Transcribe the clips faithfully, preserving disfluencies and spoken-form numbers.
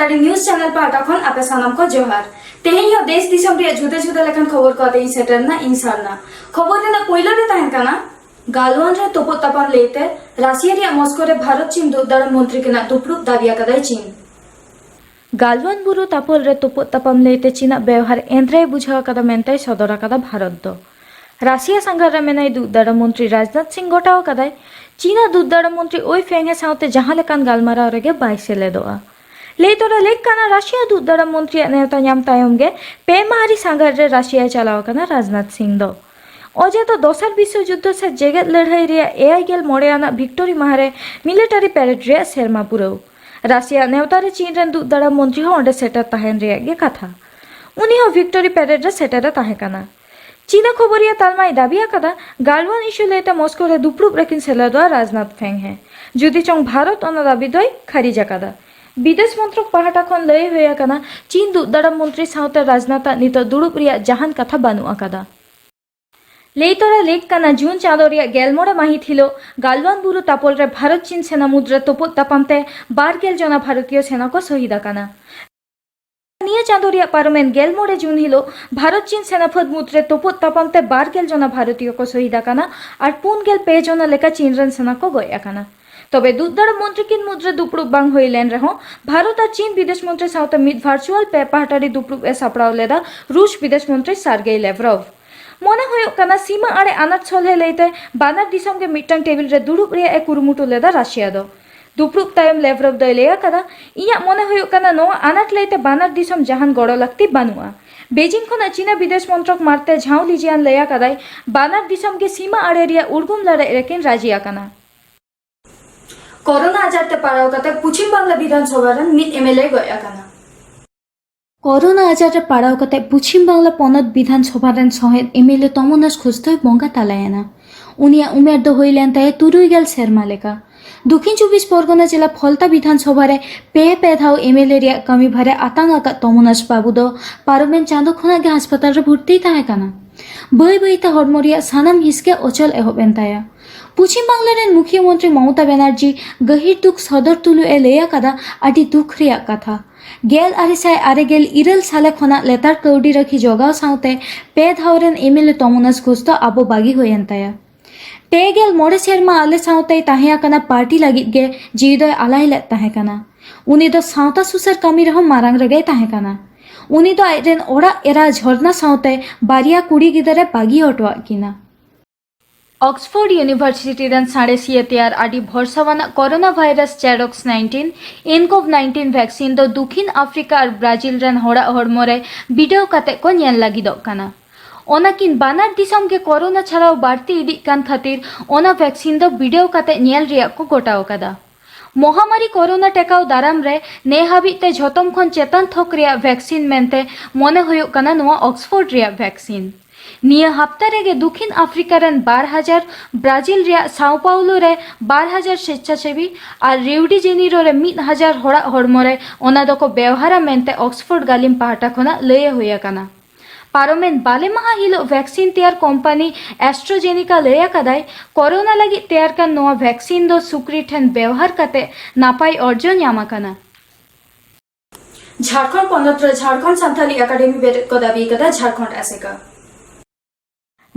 Santali news channel ᱯᱟᱦᱴᱟ ᱠᱷᱚᱱ ᱟᱯᱮ ᱥᱟᱱᱟᱢ ᱠᱚ ᱡᱚᱦᱟᱨ᱾ ᱛᱮᱦᱮᱧ ᱦᱚᱸ ᱫᱮᱥ ᱫᱤᱥᱚᱢ ᱨᱮᱭᱟᱜ ᱡᱩᱫᱟᱹ ᱡᱩᱫᱟᱹ ᱞᱮᱠᱟᱱ ᱠᱷᱚᱵᱚᱨ ᱠᱚ ᱟᱛᱮ ᱤᱧ ᱥᱮᱴᱮᱨ ᱮᱱᱟ, ᱤᱧ ᱥᱟᱨᱱᱟ᱾ ᱠᱷᱚᱵᱚᱨ ᱨᱮᱱᱟᱜ ᱯᱳᱭᱞᱳ ᱨᱮ ᱛᱟᱦᱮᱱ ᱠᱟᱱᱟ, ᱜᱟᱞᱣᱟᱱ ᱨᱮ ᱛᱩᱯᱩᱫ ᱛᱟᱯᱟᱢ ᱞᱟᱹᱭᱛᱮ ᱨᱟᱥᱤᱭᱟ ᱨᱮᱭᱟᱜ ᱢᱚᱥᱠᱳ ᱨᱮ ᱵᱷᱟᱨᱚᱛ ᱪᱤᱱ ᱫᱩᱜ ᱫᱟᱲᱟᱱ ᱢᱚᱱᱛᱨᱤ ᱠᱤᱱᱟᱜ ᱫᱩᱯᱲᱩᱵ ᱫᱟᱵᱤ ᱟᱠᱟᱫᱟᱭ ᱪᱤᱱ᱾ ᱜᱟᱞᱣᱟᱱ ᱵᱩᱨᱩ ᱛᱟᱯᱚᱞ ᱨᱮ ᱛᱩᱯᱩᱫ ᱛᱟᱯᱟᱢ ᱞᱟᱹᱭᱛᱮ ᱪᱤᱱᱟᱜ ᱵᱮᱣᱦᱟᱨ ᱮᱱᱫᱨᱟᱭ ᱵᱩᱡᱷᱟᱹᱣ ᱟᱠᱟᱫᱟ ᱢᱮᱱᱛᱮᱭ ᱥᱚᱫᱚᱨ ᱟᱠᱟᱫᱟ ᱵᱷᱟᱨᱚᱛ ᱫᱚ᱾ ᱨᱟᱥᱤᱭᱟ ᱥᱟᱸᱜᱷᱟᱨ ᱨᱮ ᱢᱮᱱᱟᱭ ᱫᱩᱜ ᱫᱟᱲᱟ ᱢᱚᱱᱛᱨᱤ ᱨᱟᱡᱽᱱᱟᱛᱷ ᱥᱤᱝ ᱜᱚᱴᱟᱣ ᱟᱠᱟᱫᱟᱭ, ᱪᱤᱱᱟ ᱫᱩᱜ ᱫᱟᱲᱟ ᱢᱚᱱᱛᱨᱤ ᱳᱭ ᱯᱷᱮᱝ ᱦᱮ ᱥᱟᱶᱛᱮ ᱡᱟᱦᱟᱸ ᱞᱮᱠᱟᱱ ᱜᱟᱞᱢᱟᱨᱟᱣ ᱨᱮᱜᱮ ᱵᱟᱭ ᱥᱮᱞᱮᱫᱚᱜᱼᱟ᱾ ᱞᱟᱹᱭ ᱛᱚᱨᱟ ᱞᱮᱠ ᱠᱟᱱᱟ, ᱨᱟᱥᱤᱭᱟ ᱫᱩᱜ ᱫᱟᱲᱟ ᱢᱚᱱᱛᱨᱤᱭᱟᱜ ᱱᱮᱣᱛᱟ ᱧᱟᱢ ᱛᱟᱭᱚᱢ ᱜᱮ ᱯᱮ ᱢᱟᱦᱟᱨᱤ ᱥᱟᱸᱜᱷᱟᱨ ᱨᱮ ᱨᱟᱥᱤᱭᱟᱭ ᱪᱟᱞᱟᱣ ᱟᱠᱟᱱᱟ ᱨᱟᱡᱽᱱᱟᱛᱷ ᱥᱤᱝ ᱫᱚ᱾ ᱚᱡᱮ ᱫᱚ ᱫᱚᱥᱟᱨ ᱵᱤᱥᱥᱚ ᱡᱩᱫᱽᱫᱷᱚ ᱥᱮ ᱡᱮᱜᱮᱛ ᱞᱟᱹᱲᱦᱟᱹᱭ ᱨᱮᱭᱟᱜ ᱮᱭᱟᱭ ᱜᱮᱞ ᱢᱚᱬᱮ ᱟᱱᱟᱜ ᱵᱷᱤᱠᱴᱳᱨᱤ ᱢᱟᱦᱟ ᱨᱮ ᱢᱤᱞᱤᱴᱟᱨᱤ ᱯᱮᱨᱮᱰ ᱨᱮᱭᱟᱜ ᱥᱮᱨᱢᱟ ᱯᱩᱨᱟᱹᱣ᱾ ᱨᱟᱥᱤᱭᱟ ᱱᱮᱣᱛᱟ ᱨᱮ ᱪᱤᱱ ᱨᱮᱱ ᱫᱩᱜ ᱫᱟᱲᱟ ᱢᱚᱱᱛᱨᱤ ᱦᱚᱸ ᱚᱸᱰᱮ ᱥᱮᱴᱮᱨ ᱛᱟᱦᱮᱱ ᱨᱮᱭᱟᱜ ᱜᱮ ᱠᱟᱛᱷᱟ᱾ ᱩᱱᱤ ᱦᱚᱸ ᱵᱷᱤᱠᱴᱳᱨᱤ ᱯᱮᱨᱮᱰ ᱨᱮ ᱥᱮᱴᱮᱨ ᱮ ᱛᱟᱦᱮᱸ ᱠᱟᱱᱟ᱾ ᱪᱤᱱᱟ ᱠᱷᱚᱵᱚᱨᱤᱭᱟᱹ ᱛᱟᱞᱢᱟᱭ ᱫᱟᱹᱵᱤ ᱟᱠᱟᱫᱟ, ᱜᱟᱞᱣᱟᱱ ᱤᱥᱩ ᱞᱟᱹᱭᱛᱮ ᱢᱚᱥᱠᱳ ᱨᱮ ᱫᱩᱯᱲᱩᱵ ᱨᱮᱠᱤᱱ ᱥᱮᱞᱮᱫᱚᱜᱼᱟ ᱨᱟᱡᱽᱱᱟᱛᱷ ᱯᱷᱮᱝ ᱦᱮ, ᱡᱩᱫᱤ ᱪᱚᱝ ᱵᱷᱟᱨᱚᱛ ᱚᱱᱟ ᱫᱟᱹᱵᱤ ᱫᱚᱭ ᱠᱷᱟᱹᱨᱤᱡ ᱟᱠᱟᱫᱟ᱾ ᱵᱤᱫᱮᱥ ᱢᱚᱱᱛᱨᱚᱠ ᱯᱟᱦᱴᱟ ᱠᱷᱚᱱ ᱞᱟᱹᱭ ᱦᱩᱭ ᱟᱠᱟᱱᱟ, ᱪᱤᱱ ᱫᱩᱜ ᱫᱟᱲᱟ ᱢᱚᱱᱛᱨᱤ ᱥᱟᱶᱛᱮ ᱨᱟᱡᱽᱱᱟᱛᱷ ᱟᱜ ᱱᱤᱛᱚᱜ ᱫᱩᱲᱩᱵ ᱨᱮᱭᱟᱜ ᱡᱟᱦᱟᱱ ᱠᱟᱛᱷᱟ ᱵᱟᱹᱱᱩᱜ ᱟᱠᱟᱫᱟ᱾ ᱞᱟᱹᱭ ᱛᱚᱨᱟ ᱞᱮᱠ ᱠᱟᱱᱟ, ᱡᱩᱱ ᱪᱟᱸᱫᱚ ᱨᱮᱭᱟᱜ ᱜᱮᱞ ᱢᱚᱬᱮ ᱢᱟᱹᱦᱤᱛ ᱦᱤᱞᱳᱜ ᱜᱟᱞᱣᱟᱱ ᱵᱩᱨᱩ ᱛᱟᱯᱚᱞ ᱨᱮ ᱵᱷᱟᱨᱚᱛ ᱪᱤᱱ ᱥᱮᱱᱟ ᱢᱩᱫᱽᱨᱮ ᱛᱩᱯᱩᱫ ᱛᱟᱯᱟᱢ ᱛᱮ ᱵᱟᱨ ᱜᱮᱞ ᱡᱚᱱᱟ ᱵᱷᱟᱨᱚᱛᱤᱭᱚ ᱥᱮᱱᱟ ᱠᱚ ᱥᱚᱦᱤᱫ ᱟᱠᱟᱱᱟ᱾ ᱱᱤᱭᱟᱹ ᱪᱟᱸᱫᱚ ᱨᱮᱭᱟᱜ ᱯᱟᱨᱚᱢᱮᱱ ᱜᱮᱞ ᱢᱚᱬᱮ ᱡᱩᱱ ᱦᱤᱞᱳᱜ ᱵᱷᱟᱨᱚᱛ ᱪᱤᱱ ᱥᱮᱱᱟ ᱯᱷᱟᱹᱫ ᱢᱩᱫᱽᱨᱮ ᱛᱩᱯᱩᱫ ᱛᱟᱯᱟᱢ ᱛᱮ ᱵᱟᱨ ᱜᱮᱞ ᱡᱚᱱᱟ ᱵᱷᱟᱨᱚᱛᱤᱭᱚ ᱠᱚ ᱥᱚᱦᱤᱫ ᱟᱠᱟᱱᱟ ᱟᱨ ᱯᱩᱱ ᱜᱮᱞ ᱯᱮ ᱡᱚᱱᱟ ᱞᱮᱠᱟ ᱪᱤᱱ ᱨᱮᱱ ᱥᱮᱱᱟ ᱠᱚ ᱜᱚᱡ ᱟᱠᱟᱱᱟ᱾ ᱛᱚᱵᱮ ᱫᱩᱜ ᱫᱟᱲᱟ ᱢᱚᱱᱛᱨᱤ ᱠᱤᱱ ᱢᱩᱫᱽᱨᱮ ᱫᱩᱯᱲᱩᱵ ᱵᱟᱝ ᱦᱩᱭ ᱞᱮᱱ ᱨᱮᱦᱚᱸ, ᱵᱷᱟᱨᱚᱛ ᱟᱨ ᱪᱤᱱ ᱵᱤᱫᱮᱥ ᱢᱚᱱᱛᱨᱤ ᱥᱟᱶᱛᱮ ᱢᱤᱫ ᱵᱷᱟᱨᱪᱩᱣᱟᱞ ᱯᱮ ᱯᱟᱦᱴᱟᱨᱤ ᱫᱩᱯᱲᱩᱵ ᱮ ᱥᱟᱯᱲᱟᱣ ᱞᱮᱫᱟ ᱨᱩᱥ ᱵᱤᱫᱮᱥ ᱢᱚᱱᱛᱨᱤ ᱥᱟᱨᱜᱮᱭ ᱞᱮᱵᱷᱨᱚᱵᱷ᱾ ᱢᱚᱱᱮ ᱦᱩᱭᱩᱜ ᱠᱟᱱᱟ, ᱥᱤᱢᱟᱹ ᱟᱲᱮ ᱟᱱᱟᱴ ᱥᱚᱞᱦᱮ ᱞᱟᱹᱭᱛᱮ ᱵᱟᱱᱟᱨ ᱫᱤᱥᱚᱢ ᱜᱮ ᱢᱤᱫᱴᱟᱝ ᱴᱮᱵᱤᱞ ᱨᱮ ᱫᱩᱲᱩᱵ ᱨᱮᱭᱟᱜ ᱮ ᱠᱩᱨᱩᱢᱩᱴᱩ ᱞᱮᱫᱟ ᱨᱟᱥᱤᱭᱟ ᱫᱚ᱾ ᱫᱩᱯᱲᱩᱵ ᱛᱟᱭᱚᱢ ᱞᱮᱵᱷᱨᱚᱵᱷ ᱫᱚᱭ ᱞᱟᱹᱭ ᱟᱠᱟᱫᱟ, "ᱤᱧᱟᱜ ᱢᱚᱱᱮ ᱦᱩᱭᱩᱜ ᱠᱟᱱᱟ, ᱱᱚᱣᱟ ᱟᱱᱟᱴ ᱞᱟᱹᱭᱛᱮ ᱵᱟᱱᱟᱨ ᱫᱤᱥᱚᱢ ᱡᱟᱦᱟᱱ ᱜᱚᱲᱚ ᱞᱟᱹᱠᱛᱤ ᱵᱟᱹᱱᱩᱜᱼᱟ᱾" ᱵᱮᱡᱤᱝ ᱠᱷᱚᱱᱟᱜ ᱪᱤᱱᱟ ᱵᱤᱫᱮᱥ ᱢᱚᱱᱛᱨᱚᱠ ᱢᱟᱨᱛᱮ ᱡᱷᱟᱣ ᱞᱤᱡᱤᱭᱟᱱ ᱞᱟᱹᱭ ᱟᱠᱟᱫᱟᱭ, ᱵᱟᱱᱟᱨ ᱫᱤᱥᱚᱢ ᱜᱮ ᱥᱤᱢᱟᱹ ᱟᱲᱮ ᱨᱮᱭᱟᱜ ᱩᱨᱜᱩᱢ ᱞᱟᱲᱮᱡ ᱨᱮᱠᱤᱱ ᱨᱟᱡᱤ ᱟᱠᱟᱱᱟ᱾ ᱠᱚᱨᱳᱱᱟ ᱟᱡᱟᱨ ᱛᱮ ᱯᱟᱲᱟᱣ ᱠᱟᱛᱮ ᱯᱚᱪᱷᱤᱢ ᱵᱟᱝᱞᱟ ᱵᱤᱫᱷᱟᱱ ᱥᱚᱵᱷᱟ ᱨᱮᱱ ᱢᱤᱫ ᱮᱢᱮᱞᱮ ᱜᱚᱡ ᱟᱠᱟᱱᱟ᱾ ᱠᱚᱨᱳᱱᱟ ᱟᱡᱟᱨ ᱨᱮ ᱯᱟᱲᱟᱣ ᱠᱟᱛᱮ ᱯᱚᱪᱷᱤᱢ ᱵᱟᱝᱞᱟ ᱯᱚᱱᱚᱛ ᱵᱤᱫᱷᱟᱱ ᱥᱚᱵᱷᱟ ᱨᱮᱱ ᱥᱚᱦᱮᱫ ᱮᱢᱮᱞᱮ ᱛᱚᱢᱚᱱᱟᱥ ᱠᱷᱩᱥᱛᱚᱭ ᱵᱚᱸᱜᱟ ᱛᱟᱞᱟᱭᱮᱱᱟ᱾ ᱩᱱᱤᱭᱟᱜ ᱩᱢᱮᱨ ᱫᱚ ᱦᱩᱭ ᱞᱮᱱ ᱛᱟᱭᱟ ᱛᱩᱨᱩᱭ ᱜᱮᱞ ᱥᱮᱨᱢᱟ ᱞᱮᱠᱟ᱾ ᱫᱚᱠᱷᱤᱱ ᱪᱚᱵᱵᱤᱥ ᱯᱚᱨᱜᱚᱱᱟ ᱡᱮᱞᱟ ᱯᱷᱚᱞᱛᱟ ᱵᱤᱫᱷᱟᱱ ᱥᱚᱵᱷᱟ ᱨᱮ ᱯᱮ ᱯᱮ ᱫᱷᱟᱣ ᱮᱢᱮᱞᱮ ᱨᱮᱭᱟᱜ ᱠᱟᱹᱢᱤ ᱵᱷᱟᱨᱮ ᱟᱛᱟᱝ ᱟᱠᱟᱫ ᱛᱚᱢᱚᱱᱟᱥ ᱵᱟᱹᱵᱩ ᱫᱚ ᱯᱟᱨᱚᱢᱮᱱ ᱪᱟᱸᱫᱚ ᱠᱷᱚᱱᱟᱜ ᱜᱮ ᱦᱟᱥᱯᱟᱛᱟᱞ ᱨᱮ ᱵᱷᱚᱨᱛᱤ ᱛᱟᱦᱮᱸ ᱠᱟᱱᱟ᱾ ᱵᱟᱹᱭ ᱵᱟᱹᱭᱛᱮ ᱦᱚᱲᱢᱚ ᱨᱮᱭᱟᱜ ᱥᱟᱱᱟᱢ ᱦᱤᱸᱥ ᱜᱮ ᱚᱪᱚᱞ ᱮᱦᱚᱵ ᱮᱱ ᱛᱟᱭᱟ᱾ ᱯᱚᱪᱷᱤᱢ ᱵᱟᱝᱞᱟ ᱨᱮᱱ ᱢᱩᱠᱷᱤᱭᱟᱹ ᱢᱚᱱᱛᱨᱤ ᱢᱚᱢᱚᱛᱟ ᱵᱮᱱᱟᱨᱡᱤ ᱜᱟᱹᱦᱤᱨ ᱫᱩᱠ ᱥᱚᱫᱚᱨ ᱛᱩᱞᱩᱡ ᱮ ᱞᱟᱹᱭ ᱟᱠᱟᱫᱟ, ᱟᱹᱰᱤ ᱫᱩᱠ ᱨᱮᱭᱟᱜ ᱠᱟᱛᱷᱟ, ᱜᱮᱞ ᱟᱨᱮ ᱥᱟᱭ ᱟᱨᱮ ᱜᱮᱞ ᱤᱨᱟᱹᱞ ᱥᱟᱞᱮ ᱠᱷᱚᱱᱟᱜ ᱞᱮᱛᱟᱲ ᱠᱟᱹᱣᱰᱤ ᱨᱟᱹᱠᱷᱤ ᱡᱚᱜᱟᱣ ᱥᱟᱶᱛᱮ ᱯᱮ ᱫᱷᱟᱣ ᱨᱮᱱ ᱮᱢ ᱮᱞ ᱮ ᱛᱚᱢᱚᱱᱟᱥ ᱜᱷᱳᱥ ᱫᱚ ᱟᱵᱚ ᱵᱟᱹᱜᱤ ᱦᱩᱭᱮᱱ ᱛᱟᱭᱟ᱾ ᱯᱮ ᱜᱮᱞ ᱢᱚᱬᱮ ᱥᱮᱨᱢᱟ ᱟᱞᱮ ᱥᱟᱶᱛᱮᱭ ᱛᱟᱦᱮᱸ ᱟᱠᱟᱱᱟ, ᱯᱟᱨᱴᱤ ᱞᱟᱹᱜᱤᱫ ᱜᱮ ᱡᱤᱣᱤ ᱫᱚᱭ ᱟᱞᱟᱭ ᱞᱮᱫ ᱛᱟᱦᱮᱸ ᱠᱟᱱᱟ᱾ ᱩᱱᱤ ᱫᱚ ᱥᱟᱶᱛᱟ ᱥᱩᱥᱟᱹᱨ ᱠᱟᱹᱢᱤ ᱨᱮᱦᱚᱸ ᱢᱟᱨᱟᱝ ᱨᱮᱜᱮᱭ ᱛᱟᱦᱮᱸ ᱠᱟᱱᱟ᱾ ᱩᱱᱤ ᱫᱚ ᱟᱡ ᱨᱮᱱ ᱚᱲᱟᱜ ᱮᱨᱟ ᱡᱷᱚᱨᱱᱟ ᱥᱟᱶᱛᱮ ᱵᱟᱨᱭᱟ ᱠᱩᱲᱤ ᱜᱤᱫᱽᱨᱟᱹ ᱵᱟᱹᱜᱤ ᱦᱚᱴᱚᱣᱟᱫ ᱠᱤᱱᱟ᱾ ᱚᱠᱥᱯᱷᱳᱨᱰ ᱤᱭᱩᱱᱤᱵᱷᱟᱨᱥᱤᱴᱤ ᱨᱮᱱ ᱥᱟᱬᱮᱥᱤᱭᱟᱹ ᱛᱮᱭᱟᱨ ᱟᱹᱰᱤ ᱵᱷᱚᱨᱥᱟᱣᱟᱱᱟᱜ ᱠᱚᱨᱳᱱᱟ ᱵᱷᱟᱭᱨᱟᱥ ᱪᱮᱰᱚᱠᱥ ᱱᱟᱭᱤᱱᱴᱤᱱ, ᱮᱱᱠᱳᱵᱷ ᱱᱟᱭᱤᱱᱴᱤᱱ ᱵᱷᱮᱠᱥᱤᱱ ᱫᱚ ᱫᱩᱠᱷᱤᱱ ᱟᱯᱷᱨᱤᱠᱟ ᱟᱨ ᱵᱨᱟᱡᱤᱞ ᱨᱮᱱ ᱦᱚᱲᱟᱜ ᱦᱚᱲᱢᱚ ᱨᱮ ᱵᱤᱰᱟᱹᱣ ᱠᱟᱛᱮ ᱠᱚ ᱧᱮᱞ ᱞᱟᱹᱜᱤᱫᱚᱜ ᱠᱟᱱᱟ᱾ ᱚᱱᱟᱠᱤᱱ ᱵᱟᱱᱟᱨ ᱫᱤᱥᱚᱢ ᱜᱮ ᱠᱚᱨᱳᱱᱟ ᱪᱷᱟᱲᱟᱣ ᱵᱟᱹᱲᱛᱤ ᱤᱫᱤᱜ ᱠᱟᱱ ᱠᱷᱟᱹᱛᱤᱨ ᱚᱱᱟ ᱵᱷᱮᱠᱥᱤᱱ ᱫᱚ ᱵᱤᱰᱟᱹᱣ ᱠᱟᱛᱮ ᱧᱮᱞ ᱨᱮᱭᱟᱜ ᱠᱚ ᱜᱚᱴᱟᱣ ᱟᱠᱟᱫᱟ᱾ ᱢᱚᱦᱟᱢᱟᱨᱤ ᱠᱚᱨᱳᱱᱟ ᱴᱮᱠᱟᱣ ᱫᱟᱨᱟᱢ ᱨᱮ ᱱᱮ ᱦᱟᱹᱵᱤᱡ ᱛᱮ ᱡᱷᱚᱛᱚᱢ ᱠᱷᱚᱱ ᱪᱮᱛᱟᱱ ᱛᱷᱚᱠ ᱨᱮᱭᱟᱜ ᱵᱷᱮᱠᱥᱤᱱ ᱢᱮᱱᱛᱮ ᱢᱚᱱᱮ ᱦᱩᱭᱩᱜ ᱠᱟᱱᱟ ᱱᱚᱣᱟ ᱚᱠᱥᱯᱷᱳᱨᱰ ᱨᱮᱭᱟᱜ ᱵᱷᱮᱠᱥᱤᱱ᱾ ᱱᱤᱭᱟᱹ ᱦᱟᱯᱛᱟ ᱨᱮᱜᱮ ᱫᱩᱠᱷᱤᱱ ᱟᱯᱷᱨᱤᱠᱟ ᱨᱮᱱ ᱵᱟᱨ ᱦᱟᱡᱟᱨ, ᱵᱨᱟᱡᱤᱞ ᱨᱮᱭᱟᱜ ᱥᱟᱣ ᱯᱟᱣᱞᱳ ᱨᱮ ᱵᱟᱨ ᱦᱟᱡᱟᱨ ᱥᱮᱪᱪᱷᱟᱥᱮᱵᱤ ᱟᱨ ᱨᱤᱣ ᱰᱤ ᱡᱮᱱᱤᱨᱳ ᱨᱮ ᱢᱤᱫ ᱦᱟᱡᱟᱨ ᱦᱚᱲᱟᱜ ᱦᱚᱲᱢᱚ ᱨᱮ ᱚᱱᱟ ᱫᱚᱠᱚ ᱵᱮᱣᱦᱟᱨᱟ ᱢᱮᱱᱛᱮ ᱚᱠᱥᱯᱷᱳᱨᱰ ᱜᱟᱹᱞᱤᱢ ᱯᱟᱦᱴᱟ ᱠᱷᱚᱱᱟᱜ ᱞᱟᱹᱭ ᱦᱩᱭ ᱟᱠᱟᱱᱟ᱾ ᱯᱟᱨᱚᱢᱮᱱ ᱵᱟᱞᱮ ᱢᱟᱦᱟ ᱦᱤᱞᱳᱜ ᱵᱷᱮᱠᱥᱤᱱ ᱛᱮᱭᱟᱨ ᱠᱳᱢᱯᱟᱱᱤ AstraZeneca ᱞᱟᱹᱭ ᱟᱠᱟᱫᱟᱭ, ᱠᱚᱨᱳᱱᱟ ᱞᱟᱹᱜᱤᱫ ᱛᱮᱭᱟᱨ ᱠᱟᱱ ᱱᱚᱣᱟ ᱵᱷᱮᱠᱥᱤᱱ ᱫᱚ ᱥᱩᱠᱨᱤ ᱴᱷᱮᱱ ᱵᱮᱣᱦᱟᱨ ᱠᱟᱛᱮ ᱱᱟᱯᱟᱭ ᱚᱨᱡᱚ ᱧᱟᱢ ᱟᱠᱟᱱᱟ᱾ ᱡᱷᱟᱲᱠᱷᱚᱸᱰ ᱯᱚᱱᱚᱛ ᱨᱮ ᱡᱷᱟᱲᱠᱷᱚᱸᱰ ᱥᱟᱱᱛᱟᱞᱤ ᱮᱠᱟᱰᱮᱢᱤ ᱵᱮᱨᱮᱫ ᱠᱚ ᱫᱟᱹᱵᱤ ᱟᱠᱟᱫᱟ ᱡᱷᱟᱲᱠᱷᱚᱸᱰ ᱟᱥᱮᱠᱟ᱾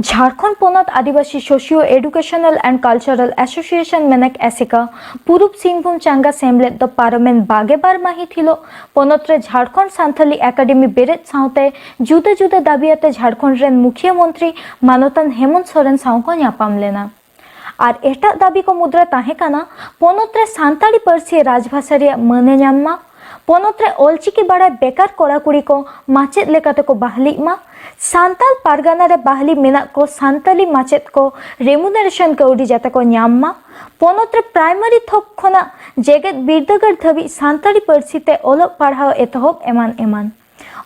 ᱡᱷᱟᱲᱠᱷᱚᱸᱰ ᱯᱚᱱᱚᱛ Adivasi socio educational and cultural association, ᱢᱮᱱᱮᱠ ᱟᱥᱮᱠᱟ, ᱯᱩᱨᱩᱵ ᱥᱤᱝᱵᱷᱩᱢ ᱪᱟᱸᱜᱟ ᱥᱮᱢᱞᱮᱫ ᱫᱚ ᱯᱟᱨᱚᱢᱮᱱ ᱵᱟᱜᱮ ᱵᱟᱨ ᱢᱟᱹᱦᱤᱛ ᱦᱤᱞᱳᱜ ᱯᱚᱱᱚᱛ ᱨᱮ ᱡᱷᱟᱲᱠᱷᱚᱸᱰ ᱥᱟᱱᱛᱟᱞᱤ ᱮᱠᱟᱰᱮᱢᱤ ᱵᱮᱨᱮᱫ ᱥᱟᱶᱛᱮ ᱡᱩᱫᱟᱹ ᱡᱩᱫᱟᱹ ᱫᱟᱹᱵᱤ ᱟᱛᱮ ᱡᱷᱟᱲᱠᱷᱚᱸᱰ ᱨᱮᱱ ᱢᱩᱠᱷᱤᱭᱟᱹ ᱢᱚᱱᱛᱨᱤ ᱢᱟᱱᱚᱛᱟᱱ ᱦᱮᱢᱚᱱᱛ ᱥᱚᱨᱮᱱ ᱥᱟᱶ ᱠᱚ ᱧᱟᱯᱟᱢ ᱞᱮᱱᱟ᱾ ᱟᱨ ᱮᱴᱟᱜ ᱫᱟᱹᱵᱤ ᱠᱚ ᱢᱩᱫᱽᱨᱮ ᱛᱟᱦᱮᱸ ᱠᱟᱱᱟ ᱯᱚᱱᱚᱛ ᱨᱨᱮ ᱥᱟᱱᱛᱟᱲᱤ ᱯᱟᱹᱨᱥᱤ ᱨᱟᱡᱽᱵᱷᱟᱥᱟ ᱨᱮᱭᱟᱜ ᱢᱟᱹᱱᱮ ᱧᱟᱢ ᱢᱟ, ᱯᱚᱱᱚᱛ ᱨᱮ ᱚᱞᱪᱤᱠᱤ ᱵᱟᱲᱟᱭ ᱵᱮᱠᱟᱨ ᱠᱚᱲᱟ ᱠᱩᱲᱤ ᱠᱚ ᱢᱟᱪᱮᱫ ᱞᱮᱠᱟᱛᱮ ᱠᱚ ᱵᱟᱦᱞᱤᱜ ᱢᱟ, ᱥᱟᱱᱛᱟᱲ ᱯᱟᱨᱜᱟᱱᱟ ᱨᱮ ᱵᱟᱦᱞᱤ ᱢᱮᱱᱟᱜ ᱠᱚ ᱥᱟᱱᱛᱟᱲᱤ ᱢᱟᱪᱮᱫ ᱠᱚ ᱨᱮᱢᱩᱱᱟᱨᱮᱥᱚᱱ ᱠᱟᱹᱣᱰᱤ ᱡᱟᱛᱮ ᱠᱚ ᱧᱟᱢ ᱢᱟ, ᱯᱚᱱᱚᱛ ᱨᱮ ᱯᱨᱟᱭᱢᱟᱨᱤ ᱛᱷᱚᱠ ᱠᱷᱚᱱᱟᱜ ᱡᱮᱜᱮᱛ ᱵᱤᱨᱫᱟᱹᱜᱟᱲ ᱫᱷᱟᱹᱵᱤᱡ ᱥᱟᱱᱛᱟᱲᱤ ᱯᱟᱹᱨᱥᱤ ᱛᱮ ᱚᱞᱚᱜ ᱯᱟᱲᱦᱟᱣ ᱮᱛᱚᱦᱚᱵ ᱮᱢᱟᱱ ᱮᱢᱟᱱ᱾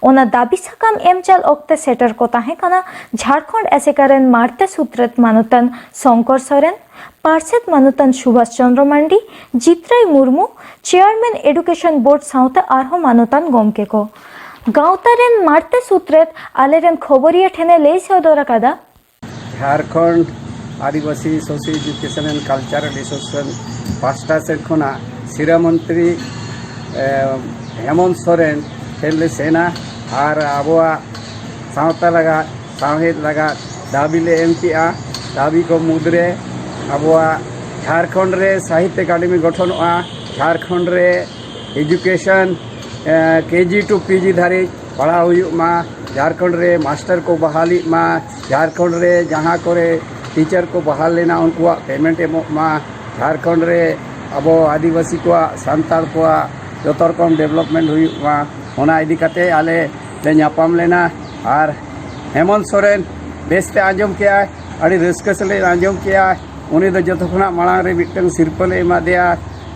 ᱚᱱᱟ ᱫᱟᱹᱵᱤ ᱥᱟᱠᱟᱢ ᱮᱢ ᱪᱟᱞ ᱚᱠᱛᱮ ᱥᱮᱴᱮᱨ ᱠᱚ ᱛᱟᱦᱮᱸ ᱠᱟᱱᱟ ᱡᱷᱟᱲᱠᱷᱚᱸᱰ ᱟᱥᱮᱠᱟ ᱨᱮᱱ ᱢᱟᱬᱛᱮ ᱥᱩᱛᱨᱮᱛ ᱢᱟᱱᱚᱛᱟᱱ ᱥᱚᱝᱠᱚᱨ ᱥᱚᱨᱮᱱ, ᱯᱟᱨᱥᱮᱛ ᱢᱟᱱᱚᱛᱟᱱ ᱥᱩᱵᱷᱟᱥ Chandra Mandi, Jitrai Murmu, chairman education board ᱥᱟᱶᱛᱮ ᱟᱨᱦᱚᱸ ᱢᱟᱱᱚᱛᱟᱱ ᱜᱚᱢᱠᱮ ᱠᱚ᱾ ᱜᱟᱶᱛᱟ ᱨᱮᱱ ᱢᱟᱬᱛᱮ ᱥᱩᱛᱨᱮᱛ ᱟᱞᱮᱨᱮᱱ ᱠᱷᱚᱵᱚᱨᱤᱭᱟᱹ ᱴᱷᱮᱱᱮ ᱞᱟᱹᱭ ᱥᱚᱫᱚᱨ ᱟᱠᱟᱫᱟ᱾ Jharkhand Adivasi socio education and cultural association ᱯᱟᱥᱴᱟ ᱥᱮᱫ ᱠᱷᱚᱱᱟᱜ ᱥᱤᱨᱟᱹ ᱢᱚᱱᱛᱨᱤ ᱦᱮᱢᱚᱱᱛ ᱥᱚᱨᱮᱱ ᱴᱷᱮᱱ ᱞᱮ ᱥᱮᱱᱟ ᱟᱨ ᱟᱵᱚᱣᱟᱜ ᱥᱟᱶᱛᱟ ᱞᱟᱜᱟᱫ, ᱥᱟᱶᱦᱮᱫ ᱞᱟᱜᱟᱫ ᱫᱟᱹᱵᱤ ᱞᱮ ᱮᱢ ᱠᱮᱜᱼᱟ᱾ ᱫᱟᱹᱵᱤ ᱠᱚ ᱢᱩᱫᱽᱨᱮ ᱟᱵᱚᱣᱟᱜ ᱡᱷᱟᱲᱠᱷᱚᱸᱰ ᱨᱮ ᱥᱟᱦᱤᱛ ᱮᱠᱟᱰᱮᱢᱤ ᱜᱚᱴᱷᱚᱱᱚᱜᱼᱟ, ᱡᱷᱟᱲᱠᱷᱚᱸᱰ ᱨᱮ ᱮᱡᱩᱠᱮᱥᱚᱱ ᱠᱮᱡᱤ ᱴᱩ ᱯᱤᱡᱤ ᱫᱷᱟᱹᱨᱤᱡ ᱯᱟᱲᱦᱟᱣ ᱦᱩᱭᱩᱜ ᱢᱟ, ᱡᱷᱟᱲᱠᱷᱚᱸᱰ ᱨᱮ ᱢᱟᱥᱴᱟᱨ ᱠᱚ ᱵᱟᱦᱟᱞᱤᱜ ᱢᱟ, ᱡᱷᱟᱲᱠᱷᱚᱸᱰ ᱨᱮ ᱡᱟᱦᱟᱸ ᱠᱚᱨᱮ ᱴᱤᱪᱟᱨ ᱠᱚ ᱵᱟᱦᱟᱞ ᱞᱮᱱᱟ ᱩᱱᱠᱩᱣᱟᱜ ᱯᱮᱢᱮᱱᱴ ᱮᱢᱚᱜ ᱢᱟ, ᱡᱷᱟᱲᱠᱷᱚᱸᱰ ᱨᱮ ᱟᱵᱚ ᱟᱹᱫᱤᱵᱟᱹᱥᱤ ᱠᱚᱣᱟᱜ, ᱥᱟᱱᱛᱟᱲ ᱠᱚᱣᱟᱜ ᱡᱚᱛᱚ ᱨᱚᱠᱚᱢ ᱰᱮᱵᱷᱞᱚᱯᱢᱮᱱᱴ ᱦᱩᱭᱩᱜ ᱢᱟ, ᱚᱱᱟ ᱤᱫᱤ ᱠᱟᱛᱮ ᱟᱞᱮ ᱞᱮ ᱧᱟᱯᱟᱢ ᱞᱮᱱᱟ᱾ ᱟᱨ ᱦᱮᱢᱚᱱᱛ ᱥᱚᱨᱮᱱ ᱵᱮᱥᱛᱮ ᱟᱸᱡᱚᱢ ᱠᱮᱜᱼᱟᱭ, ᱟᱹᱰᱤ ᱨᱟᱹᱥᱠᱟᱹ ᱥᱟᱞᱟᱜ ᱟᱸᱡᱚᱢ ᱠᱮᱜᱼᱟᱭ᱾ ᱩᱱᱤ ᱫᱚ ᱡᱚᱛᱚ ᱠᱷᱚᱱᱟᱜ ᱢᱟᱲᱟᱝ ᱨᱮ ᱢᱤᱫᱴᱟᱝ ᱥᱤᱨᱯᱟᱹ ᱞᱮ ᱮᱢᱟ ᱫᱮᱭᱟ,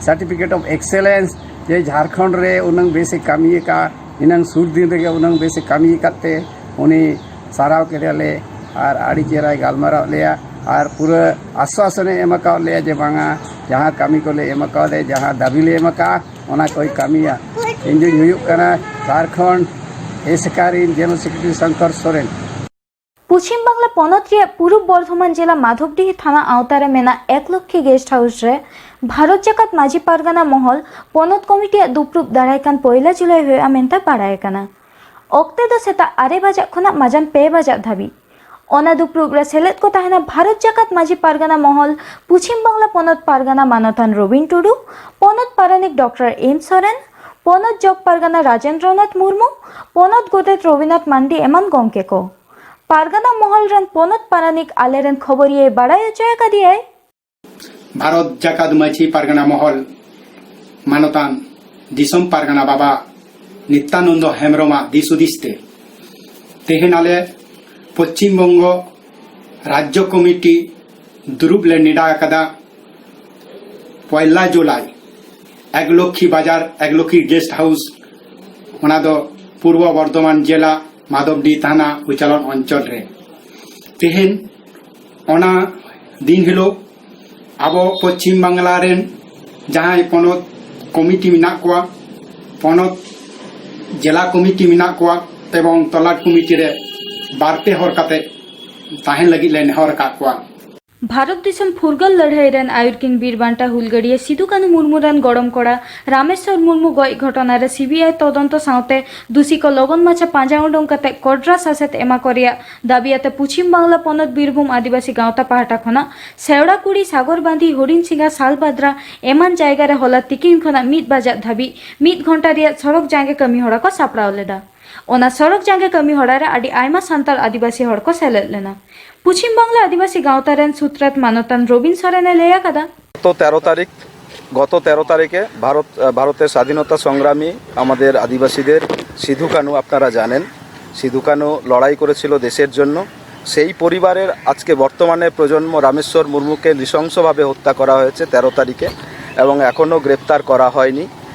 ᱥᱟᱨᱴᱤᱯᱷᱤᱠᱮᱴ ᱚᱯᱷ ᱮᱠᱥᱮᱞᱮᱱᱥ, ᱡᱮ ᱡᱷᱟᱲᱠᱷᱚᱸᱰ ᱨᱮ ᱩᱱᱟᱹᱝ ᱵᱮᱥ ᱮ ᱠᱟᱹᱢᱤ ᱟᱠᱟᱫ, ᱤᱱᱟᱹᱝ ᱥᱩᱨ ᱫᱤᱱ ᱨᱮᱜᱮ ᱩᱱᱟᱹᱝ ᱵᱮᱥ ᱮ ᱠᱟᱹᱢᱤ ᱟᱠᱟᱫ ᱛᱮ ᱩᱱᱤ ᱥᱟᱨᱦᱟᱣ ᱠᱮᱫᱮᱭᱟᱞᱮ ᱟᱨ ᱟᱹᱰᱤ ᱪᱮᱦᱨᱟᱭ ᱜᱟᱞᱢᱟᱨᱟᱣ ᱞᱮᱭᱟ ᱟᱨ ᱯᱩᱨᱟᱹ ᱟᱥᱣᱟᱥᱚᱱᱮ ᱮᱢ ᱟᱠᱟᱫ ᱞᱮᱭᱟ ᱡᱮ ᱵᱟᱝᱟ, ᱡᱟᱦᱟᱸ ᱠᱟᱹᱢᱤ ᱠᱚᱞᱮ ᱮᱢ ᱟᱠᱟᱫᱮ, ᱡᱟᱦᱟᱸ ᱫᱟᱹᱵᱤ ᱞᱮ ᱮᱢ ᱟᱠᱟᱫᱼᱟ, ᱚᱱᱟ ᱠᱚᱭ ᱠᱟᱹᱢᱤᱭᱟ᱾ ᱤᱧ ᱫᱩᱧ ᱦᱩᱭᱩᱜ ᱠᱟᱱᱟ ᱡᱷᱟᱲᱠᱷᱚᱸᱰ ᱮᱥᱮᱠᱟ ᱨᱤᱱ ᱡᱮᱱᱟᱨᱮᱞ ᱥᱮᱠᱨᱮᱴᱟᱨᱤ ᱥᱚᱝᱠᱚᱨ ᱥᱚᱨᱮᱱ᱾ ᱯᱚᱪᱷᱤᱢ ᱵᱟᱝᱞᱟ ᱯᱚᱱᱚᱛ ᱨᱮᱭᱟᱜ ᱯᱩᱨᱩᱵ ᱵᱚᱨᱫᱷᱚᱢᱟᱱ ᱡᱮᱞᱟ ᱢᱟᱫᱷᱚᱵᱰᱤᱦᱤ ᱛᱷᱟᱱᱟ ᱟᱣᱛᱟ ᱨᱮ ᱢᱮᱱᱟᱜ ᱮᱠ ᱞᱚᱠᱠᱷᱤ ᱜᱮᱥᱴ ᱦᱟᱣᱩᱥ ᱨᱮ ᱵᱷᱟᱨᱚᱛ ᱡᱟᱠᱟᱛ ᱢᱟᱹᱡᱷᱤ ᱯᱟᱨᱜᱟᱱᱟ ᱢᱚᱦᱚᱞ ᱯᱚᱱᱚᱛ ᱠᱚᱢᱤᱴᱤᱭᱟᱜ ᱫᱩᱯᱲᱩᱵ ᱫᱟᱨᱟᱭ ᱠᱟᱱ ᱯᱚᱭᱞᱟ ᱡᱩᱞᱟᱭ ᱦᱩᱭᱩᱜᱼᱟ ᱢᱮᱱᱛᱮ ᱵᱟᱲᱟᱭ ᱟᱠᱟᱱᱟ᱾ ᱚᱠᱛᱮ ᱫᱚ ᱥᱮᱛᱟᱜ ᱟᱨᱮ ᱵᱟᱡᱟᱜ ᱠᱷᱚᱱᱟᱜ ᱢᱟᱡᱟᱱ ᱯᱮ ᱵᱟᱡᱟᱜ ᱫᱷᱟᱹᱵᱤᱡ᱾ ᱚᱱᱟ ᱫᱩᱯᱲᱩᱵ ᱨᱮ ᱥᱮᱞᱮᱫ ᱠᱚ ᱛᱟᱦᱮᱱᱟ ᱵᱷᱟᱨᱚᱛ ᱡᱟᱠᱟᱛ ᱢᱟᱹᱡᱷᱤ ᱯᱟᱨᱜᱟᱱᱟ ᱢᱚᱦᱚᱞ ᱯᱚᱪᱷᱤᱢ ᱵᱟᱝᱞᱟ ᱯᱚᱱᱚᱛ ᱯᱟᱨᱜᱟᱱᱟ ᱢᱟᱱᱚᱛᱟᱱ ᱨᱚᱵᱤᱱ ᱴᱩᱰᱩ, ᱯᱚᱱᱚᱛ ᱯᱟᱨᱟᱱᱤᱠ ᱰᱚᱠᱴᱚᱨ ᱮᱢ ᱥᱚᱨᱮᱱ, ᱯᱚᱱᱚᱛ ᱡᱚᱜᱽ ᱯᱟᱨᱜᱟᱱᱟ ᱨᱟᱡᱮᱱᱫᱨᱚᱱᱟᱛᱷ ᱢᱩᱨᱢᱩ, ᱯᱚᱱᱚᱛ ᱜᱚᱰᱮᱛ ᱨᱚᱵᱤᱱᱟᱛᱷ ᱢᱟᱱᱰᱤ ᱮᱢᱟᱱ ᱜᱚᱢᱠᱮ ᱠᱚ᱾ ᱯᱟᱨᱜᱟᱱᱟ ᱢᱚᱦᱚᱞ ᱨᱮᱱ ᱯᱚᱱᱚᱛ ᱯᱟᱨᱟᱱᱤᱠ ᱟᱞᱮᱨᱮᱱ ᱠᱷᱚᱵᱚᱨᱤᱭᱟᱹᱭ ᱵᱟᱲᱟᱭ ᱦᱚᱪᱚᱭ ᱟᱠᱟᱫᱮᱭᱟᱭ᱾ ᱵᱷᱟᱨᱚᱛ ᱡᱟᱠᱟᱛ ᱢᱟᱹᱡᱷᱤ ᱯᱟᱨᱜᱟᱱᱟ ᱢᱚᱦᱚᱞ ᱢᱟᱱᱚᱛᱟᱱ ᱫᱤᱥᱚᱢ ᱯᱟᱨᱜᱟᱱᱟ ᱵᱟᱵᱟ ᱱᱤᱛᱭᱟᱱᱚᱱᱫᱚ ᱦᱮᱢᱵᱨᱚᱢᱟᱜ ᱫᱤᱥ ᱦᱩᱫᱤᱥ ᱛᱮ ᱛᱮᱦᱮᱧ ᱟᱞᱮ ᱯᱚᱪᱷᱤᱢ ᱵᱚᱝᱜᱚ ᱨᱟᱡᱽᱡᱚ ᱠᱚᱢᱤᱴᱤ ᱫᱩᱲᱩᱵ ᱞᱮ ᱱᱮᱰᱟ ᱟᱠᱟᱫᱟ᱾ ᱯᱚᱭᱞᱟ ᱡᱩᱞᱟᱭ ᱮᱠᱞᱚᱠᱠᱷᱤ ᱵᱟᱡᱟᱨ, ᱮᱠᱞᱚᱠᱠᱷᱤ ᱜᱮᱥᱴ ᱦᱟᱣᱩᱥ, ᱚᱱᱟ ᱫᱚ ᱯᱩᱨᱵᱚ ᱵᱚᱨᱫᱷᱚᱢᱟᱱ ᱡᱮᱞᱟ ᱢᱟᱫᱚᱵᱰᱤ ᱛᱷᱟᱱᱟ ᱩᱪᱟᱞᱚᱱ ᱚᱧᱪᱚᱞ ᱨᱮ᱾ ᱛᱮᱦᱮᱧ ᱚᱱᱟ ᱫᱤᱱ ᱦᱤᱞᱳᱜ ᱟᱵᱚ ᱯᱚᱪᱷᱤᱢ ᱵᱟᱝᱞᱟ ᱨᱮᱱ ᱡᱟᱦᱟᱸᱭ ᱯᱚᱱᱚᱛ ᱠᱚᱢᱤᱴᱤ ᱢᱮᱱᱟᱜ ᱠᱚᱣᱟ, ᱯᱚᱱᱚᱛ ᱡᱮᱞᱟ ᱠᱚᱢᱤᱴᱤ ᱢᱮᱱᱟᱜ ᱠᱚᱣᱟ ᱮᱵᱚᱝ ᱛᱚᱞᱟᱴ ᱠᱚᱢᱤᱴᱤ ᱨᱮ ᱵᱟᱨ ᱯᱮ ᱦᱚᱲ ᱠᱟᱛᱮ ᱛᱟᱦᱮᱱ ᱞᱟᱹᱜᱤᱫ ᱞᱮ ᱱᱮᱦᱚᱨ ᱟᱠᱟᱫ ᱠᱚᱣᱟ᱾ ᱵᱷᱟᱨᱚᱛ ᱫᱤᱥᱚᱢ ᱯᱷᱩᱨᱜᱟᱹᱞ ᱞᱟᱹᱲᱦᱟᱹᱭ ᱨᱮᱱ ᱟᱹᱭᱩᱨ ᱠᱤᱱ ᱵᱤᱨ ᱵᱟᱱᱴᱟ ᱦᱩᱞᱜᱟᱹᱨᱤᱭᱟᱹ ᱥᱤᱫᱩ ᱠᱟᱹᱱᱦᱩ ᱢᱩᱨᱢᱩ ᱨᱮᱱ ᱜᱚᱲᱚᱢ ᱠᱚᱲᱟ ᱨᱟᱢᱮᱥᱣᱚᱨ ᱢᱩᱨᱢᱩ ᱜᱚᱡ ᱜᱷᱚᱴᱚᱱᱟ ᱨᱮ ᱥᱤᱵᱤᱟᱭ ᱛᱚᱫᱚᱱᱛᱚ ᱥᱟᱶᱛᱮ ᱫᱩᱥᱤ ᱠᱚ ᱞᱚᱜᱚᱱ ᱢᱟᱪᱷᱟ ᱯᱟᱸᱡᱟ ᱩᱰᱩᱝ ᱠᱟᱛᱮ ᱠᱚᱰᱨᱟ ᱥᱟᱥᱮᱛ ᱮᱢᱟ ᱠᱚ ᱨᱮᱭᱟᱜ ᱫᱟᱹᱵᱤ ᱟᱛᱮ ᱯᱩᱪᱷᱤᱢ ᱵᱟᱝᱞᱟ ᱯᱚᱱᱚᱛ ᱵᱤᱨᱵᱷᱩᱢ ᱟᱹᱫᱤᱵᱟᱹᱥᱤ ᱜᱟᱶᱛᱟ ᱯᱟᱦᱴᱟ ᱠᱷᱚᱱᱟᱜ ᱥᱮᱣᱲᱟᱠᱩᱲᱤ, ᱥᱟᱜᱚᱨᱵᱟᱸᱫᱷᱤ, ᱦᱚᱨᱤᱱ ᱥᱤᱝᱜᱟ, ᱥᱟᱞᱵᱟᱫᱽᱨᱟ ᱮᱢᱟᱱ ᱡᱟᱭᱜᱟ ᱨᱮ ᱦᱚᱞᱟ ᱛᱤᱠᱤᱱ ᱠᱷᱚᱱᱟᱜ ᱢᱤᱫ ᱵᱟᱡᱟᱜ ᱫᱷᱟᱹᱵᱤᱡ ᱢᱤᱫ ᱜᱷᱚᱱᱴᱟ ᱨᱮᱭᱟᱜ ᱥᱚᱲᱚᱠ ᱡᱟᱸᱜᱮ ᱠᱟᱹᱢᱤ ᱦᱚᱨᱟ ᱠᱚ ᱥᱟᱯᱲᱟᱣ ᱞᱮᱫᱟ᱾ ᱚᱱᱟ ᱥᱚᱲᱚᱠ ᱡᱟᱸᱜᱮ ᱠᱟᱹᱢᱤ ᱦᱚᱨᱟ ᱨᱮ ᱟᱹᱰᱤ ᱟᱭᱢᱟ ᱥᱟᱱᱛᱟᱲ ᱟᱹᱫᱤᱵᱟᱹᱥᱤ ᱦᱚᱲ ᱠᱚ ᱥᱮᱞᱮᱫ ᱞᱮᱱᱟ᱾ ᱯᱩᱪᱷᱤᱢ ᱵᱟᱝᱞᱟ ᱟᱹᱫᱤᱵᱟᱹᱥᱤ ᱜᱟᱶᱛᱟ ᱨᱮᱱ ᱥᱩᱛᱨᱮᱛ ᱢᱟᱱᱚᱛᱟᱱ ᱨᱚᱵᱤᱱ ᱥᱚᱨᱮᱱ ᱮ ᱞᱟᱹᱭ ᱟᱠᱟᱫᱟ᱾ গত তেরো তারিখ, গত তেরো তারিখে ভারত, আহ, ভারতের স্বাধীনতা সংগ্রামী আমাদের আদিবাসীদের সিধু কানু, আপনারা জানেন, সিধু কানু লড়াই করেছিল দেশের জন্য। সেই পরিবারের আজকে বর্তমানে প্রজন্ম রামেশ্বর মুর্মুকে নৃশংসভাবে হত্যা করা হয়েছে তেরো তারিখে এবং এখনও গ্রেপ্তার করা হয়নি।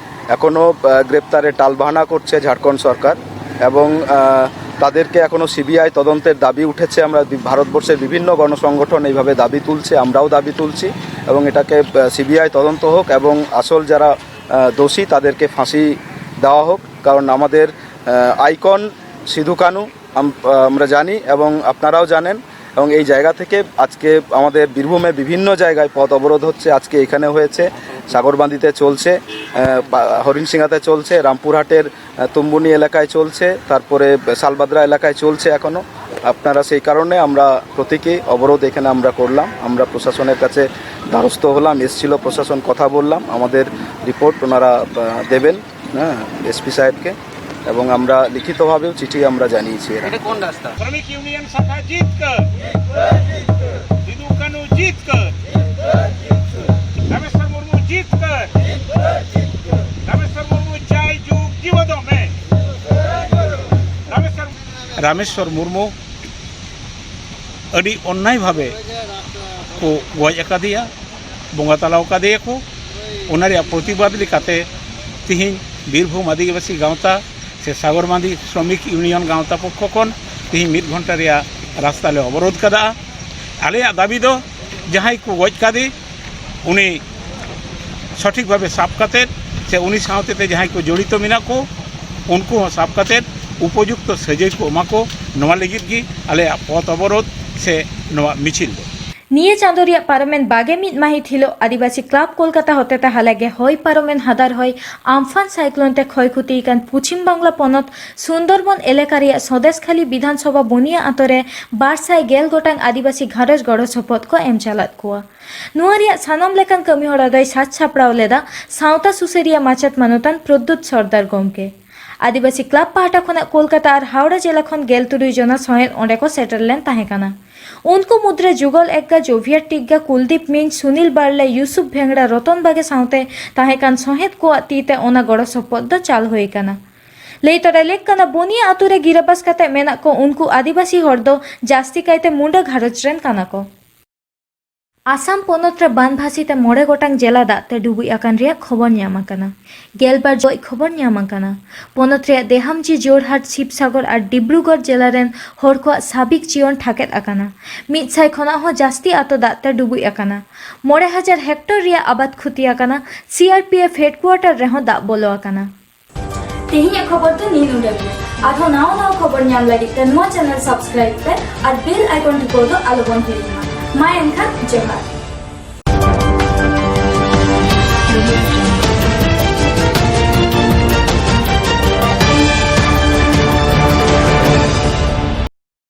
এখনও, আহ, গ্রেপ্তারে টালবাহানা করছে ঝাড়খণ্ড সরকার এবং, আহ, তাদেরকে এখনও সিবিআই তদন্তের দাবি উঠেছে। আমরা বি-, ভারতবর্ষের বিভিন্ন গণসংগঠন এইভাবে দাবি তুলছে, আমরাও দাবি তুলছি এবং এটাকে, আহ, সিবিআই তদন্ত হোক এবং আসল যারা, আহ, দোষী তাদেরকে ফাঁসি দেওয়া হোক। কারণ আমাদের, আহ, আইকন সিধু কানু আম-, আহ, আমরা জানি এবং আপনারাও জানেন। এবং এই জায়গা থেকে আজকে আমাদের বীরভূমে বিভিন্ন জায়গায় পথ অবরোধ হচ্ছে। আজকে এখানে হয়েছে, সাগরবান্দিতে চলছে, আহ, পা-, হরিণশিঙাতে চলছে, রামপুরহাটের, আহ, তুম্বুনি এলাকায় চলছে, তারপরে শালবাদরা এলাকায় চলছে এখনও। আপনারা সেই কারণে আমরা প্রতীকী অবরোধ এখানে আমরা করলাম। আমরা প্রশাসনের কাছে দ্বারস্থ হলাম, এসছিল প্রশাসন, কথা বললাম, আমাদের রিপোর্ট ওনারা, আহ, দেবেন, হ্যাঁ, এসপি সাহেবকে, এবং আমরা লিখিতভাবেও চিঠি আমরা জানিয়েছি এরা। এটা কোন রাস্তা? শ্রমিক ইউনিয়ন শাখা জিতকর, সিধু কানু জিতকর, রামেশ্বর মুর্মু জিতকর, রামেশ্বর মুর্মু চাই যুগ জীবত মে। রামেশ্বর রামেশ্বর ᱢᱩᱨᱢᱩ ᱟᱹᱰᱤ ᱚᱱᱱᱟᱭ ᱵᱷᱟᱵᱮ ᱠᱚ ᱜᱚᱡ ᱟᱠᱟᱫᱮᱭᱟ, ᱵᱚᱸᱜᱟ ᱛᱟᱞᱟ ᱟᱠᱟᱫᱮᱭᱟ ᱠᱚ᱾ ᱚᱱᱟ ᱨᱮᱭᱟᱜ ᱯᱨᱚᱛᱤᱵᱟᱫᱽ ᱞᱮᱠᱟᱛᱮ ᱛᱤᱦᱤᱧ ᱵᱤᱨᱵᱷᱩᱢ ᱟᱹᱫᱤᱵᱟᱹᱥᱤ ᱜᱟᱶᱛᱟ ᱥᱮ ᱥᱟᱜᱚᱨᱵᱟᱸᱫᱷᱤ ᱥᱨᱚᱢᱤᱠ ᱤᱭᱩᱱᱤᱭᱚᱱ ᱜᱟᱶᱛᱟ ᱯᱚᱠᱠᱷᱚ ᱠᱷᱚᱱ ᱛᱤᱦᱤᱧ ᱢᱤᱫ ᱜᱷᱚᱱᱴᱟ ᱨᱮᱭᱟᱜ ᱨᱟᱥᱛᱟ ᱞᱮ ᱚᱵᱚᱨᱳᱫᱷ ᱠᱟᱫᱟ᱾ ᱟᱞᱮᱭᱟᱜ ᱫᱟᱹᱵᱤ ᱫᱚ ᱡᱟᱦᱟᱸᱭ ᱠᱚ ᱜᱚᱡ ᱠᱟᱫᱮ ᱩᱱᱤ ᱥᱚᱴᱷᱤᱠ ᱵᱷᱟᱵᱮ ᱥᱟᱵ ᱠᱟᱛᱮᱫ ᱥᱮ ᱩᱱᱤ ᱥᱟᱶᱛᱮ ᱛᱮ ᱡᱟᱦᱟᱸᱭ ᱠᱚ ᱡᱚᱲᱤᱛᱚ ᱢᱮᱱᱟᱜ ᱠᱚ ᱩᱱᱠᱩ ᱦᱚᱸ ᱥᱟᱵ ᱠᱟᱛᱮᱫ ᱩᱯᱚᱡᱩᱠᱛᱚ ᱥᱟᱹᱡᱟᱹᱭ ᱠᱚ ᱮᱢᱟ ᱠᱚ, ᱱᱚᱣᱟ ᱞᱟᱹᱜᱤᱫ ᱜᱮ ᱟᱞᱮᱭᱟᱜ ᱯᱚᱛᱷ ᱚᱵᱚᱨᱳᱫᱷ ᱥᱮ ᱱᱚᱣᱟ ᱢᱤᱪᱷᱤᱞ ᱫᱚ᱾ ᱱᱤᱭᱟᱹ ᱪᱟᱸᱫᱚ ᱨᱮᱭᱟᱜ ᱯᱟᱨᱚᱢᱮᱱ ᱵᱟᱜᱮ ᱢᱤᱫ ᱢᱟᱹᱦᱤᱛ ᱦᱤᱞᱚᱜ ᱟᱹᱫᱤᱵᱟᱹᱥᱤ ᱠᱞᱟᱵᱽ ᱠᱳᱞᱠᱟᱛᱟ ᱦᱚᱛᱮᱛᱮ ᱦᱟᱞᱮᱜᱮ ᱦᱚᱭ ᱯᱟᱨᱚᱢᱮᱱ ᱦᱟᱫᱟᱨ ᱦᱚᱭ ᱟᱢᱯᱷᱟᱱ ᱥᱟᱭᱠᱞᱳᱱ ᱛᱮ ᱠᱷᱚᱭ ᱠᱷᱩᱛᱤ ᱟᱠᱟᱱ ᱯᱚᱪᱷᱤᱢ ᱵᱟᱝᱞᱟ ᱯᱚᱱᱚᱛ ᱥᱩᱱᱫᱚᱨᱵᱚᱱ ᱮᱞᱟᱠᱟ ᱨᱮᱭᱟᱜ ᱥᱚᱫᱮᱥᱠᱷᱟᱞᱤ ᱵᱤᱫᱷᱟᱱᱥᱚᱵᱷᱟ ᱵᱚᱱᱤᱭᱟ ᱟᱛᱳ ᱨᱮ ᱵᱟᱨ ᱥᱟᱭ ᱜᱮᱞ ᱜᱚᱴᱟᱝ ᱟᱹᱫᱤᱵᱟᱹᱥᱤ ᱜᱷᱟᱨᱚᱸᱡᱽ ᱜᱚᱲᱚ ᱥᱚᱯᱚᱦᱚᱫ ᱠᱚ ᱮᱢ ᱪᱟᱞᱟᱫ ᱠᱚᱣᱟ᱾ ᱱᱚᱣᱟ ᱨᱮᱭᱟᱜ ᱥᱟᱱᱟᱢ ᱞᱮᱠᱟᱱ ᱠᱟᱹᱢᱤ ᱦᱚᱨᱟ ᱫᱚᱭ ᱥᱟᱡᱽ ᱥᱟᱯᱲᱟᱣ ᱞᱮᱫᱟ ᱥᱟᱶᱛᱟ ᱥᱩᱥᱟᱹᱨᱤᱭᱟᱹ ᱢᱟᱪᱮᱛ ᱢᱟᱱᱚᱛᱟᱱ ᱯᱨᱚᱫᱽᱫᱩᱛ ᱥᱚᱨᱫᱟᱨ ᱜᱚᱢᱠᱮ᱾ ᱟᱹᱫᱤᱵᱟᱹᱥᱤ ᱠᱞᱟᱵᱽ ᱯᱟᱦᱴᱟ ᱠᱷᱚᱱᱟᱜ ᱠᱳᱞᱠᱟᱛᱟ ᱟᱨ ᱦᱟᱣᱲᱟ ᱡᱮᱞᱟ ᱠᱷᱚᱱ ᱜᱮᱞ ᱛᱩᱨᱩᱭ ᱡᱚᱱᱟ ᱥᱚᱦᱮᱫ ᱚᱸᱰᱮ ᱠᱚ ᱥᱮᱴᱮᱨ ᱞᱮᱱ ᱛᱟᱦᱮᱸ ᱠᱟᱱᱟ᱾ ᱩᱱᱠᱩ ᱢᱩᱫᱽᱨᱮ ᱡᱩᱜᱚᱞ ᱮᱠᱜᱟ, ᱡᱳᱵᱷᱤᱭᱟᱨ ᱴᱤᱠᱜᱟ, ᱠᱩᱞᱫᱤᱯ ᱢᱤᱧ, ᱥᱩᱱᱤᱞ ᱵᱟᱨᱞᱮ, ᱭᱩᱥᱩᱯ ᱵᱷᱮᱝᱲᱟ, ᱨᱚᱛᱚᱱ ᱵᱟᱜᱮ ᱥᱟᱶᱛᱮ ᱛᱟᱦᱮᱸ ᱠᱟᱱ ᱥᱚᱦᱮᱫ ᱠᱚᱣᱟᱜ ᱛᱤ ᱛᱮ ᱚᱱᱟ ᱜᱚᱲᱚ ᱥᱚᱯᱚᱦᱚᱫ ᱫᱚ ᱪᱟᱞ ᱦᱩᱭ ᱟᱠᱟᱱᱟ᱾ ᱞᱟᱹᱭ ᱛᱚᱨᱟ ᱞᱮᱠ ᱠᱟᱱᱟ, ᱵᱚᱱᱤᱭᱟ ᱟᱛᱳ ᱨᱮ ᱜᱤᱨᱟᱵᱟᱥ ᱠᱟᱛᱮ ᱢᱮᱱᱟᱜ ᱠᱚ ᱩᱱᱠᱩ ᱟᱹᱫᱤᱵᱟᱹᱥᱤ ᱦᱚᱲ ᱫᱚ ᱡᱟᱹᱥᱛᱤ ᱠᱟᱭᱛᱮ ᱢᱩᱸᱰᱟᱹ ᱜᱷᱟᱨᱚᱸᱡᱽ ᱨᱮᱱ ᱠᱟᱱᱟ ᱠᱚ᱾ ᱟᱥᱟᱢ ᱯᱚᱱᱚᱛ ᱨᱮ ᱵᱟᱱ ᱵᱷᱟᱥᱤ ᱛᱮ ᱢᱚᱬᱮ ᱜᱚᱴᱟᱝ ᱡᱮᱞᱟ ᱫᱟᱜ ᱛᱮ ᱰᱩᱵᱩᱡ ᱟᱠᱟᱱ ᱨᱮᱭᱟᱜ ᱠᱷᱚᱵᱚᱨ ᱧᱟᱢ ᱟᱠᱟᱱᱟ᱾ ᱜᱮᱞᱵᱟᱨ ᱜᱚᱡ ᱠᱷᱚᱵᱚᱨ ᱧᱟᱢ ᱟᱠᱟᱱᱟ᱾ ᱯᱚᱱᱚᱛ ᱨᱮᱭᱟᱜ ᱫᱮᱦᱟᱢᱡᱤ, ᱡᱳᱨᱦᱟᱴ, ᱥᱤᱵᱥᱟᱜᱚᱨ ᱟᱨ ᱰᱤᱵᱽᱨᱩᱜᱚᱲ ᱡᱮᱞᱟ ᱨᱮᱱ ᱦᱚᱲ ᱠᱚᱣᱟᱜ ᱥᱟᱵᱤᱠ ᱡᱤᱭᱚᱱ ᱴᱷᱟᱠᱮᱫ ᱟᱠᱟᱱᱟ᱾ ᱢᱤᱫ ᱥᱟᱭ ᱠᱷᱚᱱᱟᱜ ᱦᱚᱸ ᱡᱟᱹᱥᱛᱤ ᱟᱛᱳ ᱫᱟᱜ ᱛᱮ ᱰᱩᱵᱩᱡ ᱟᱠᱟᱱᱟ᱾ ᱢᱚᱬᱮ ᱦᱟᱡᱟᱨ ᱦᱮᱠᱴᱚᱨ ᱨᱮᱭᱟᱜ ᱟᱵᱟᱫ ᱠᱷᱩᱛᱤ ᱟᱠᱟᱱᱟ᱾ ᱥᱤ ᱟᱨ ᱯᱤ ᱮᱯᱷ ᱦᱮᱰᱠᱩᱣᱟᱴᱚᱨ ᱨᱮᱦᱚᱸ ᱫᱟᱜ ᱵᱚᱞᱚ ᱟᱠᱟᱱᱟ᱾ ᱛᱮᱦᱮᱧᱟᱜ ᱠᱷᱚᱵᱚᱨ ᱫᱚ ᱱᱤᱭᱟᱹ ᱩᱰᱟᱹᱝ ᱜᱮ᱾ ᱟᱨᱦᱚᱸ ᱱᱟᱣᱟ ᱱᱟᱣᱟ ᱠᱷᱚᱵᱚᱨ ᱧᱟᱢ ᱞᱟᱹᱜᱤᱫ ᱛᱮ ᱱᱚᱣᱟ ᱪᱮᱱᱮᱞ ᱥᱟᱵᱥᱠᱨᱟᱭᱤᱵ ᱯᱮ ᱟᱨ ᱵᱮᱞ ᱟᱭᱠᱚᱱ ᱴᱤᱯᱟᱹᱣ ᱫᱚ ᱟᱞᱚᱵᱚᱱ ᱦᱤᱲᱤᱧ ᱢᱟ᱾ ᱢᱟ ᱮᱱᱠᱷᱟᱱ ᱡᱚᱦᱟᱨ᱾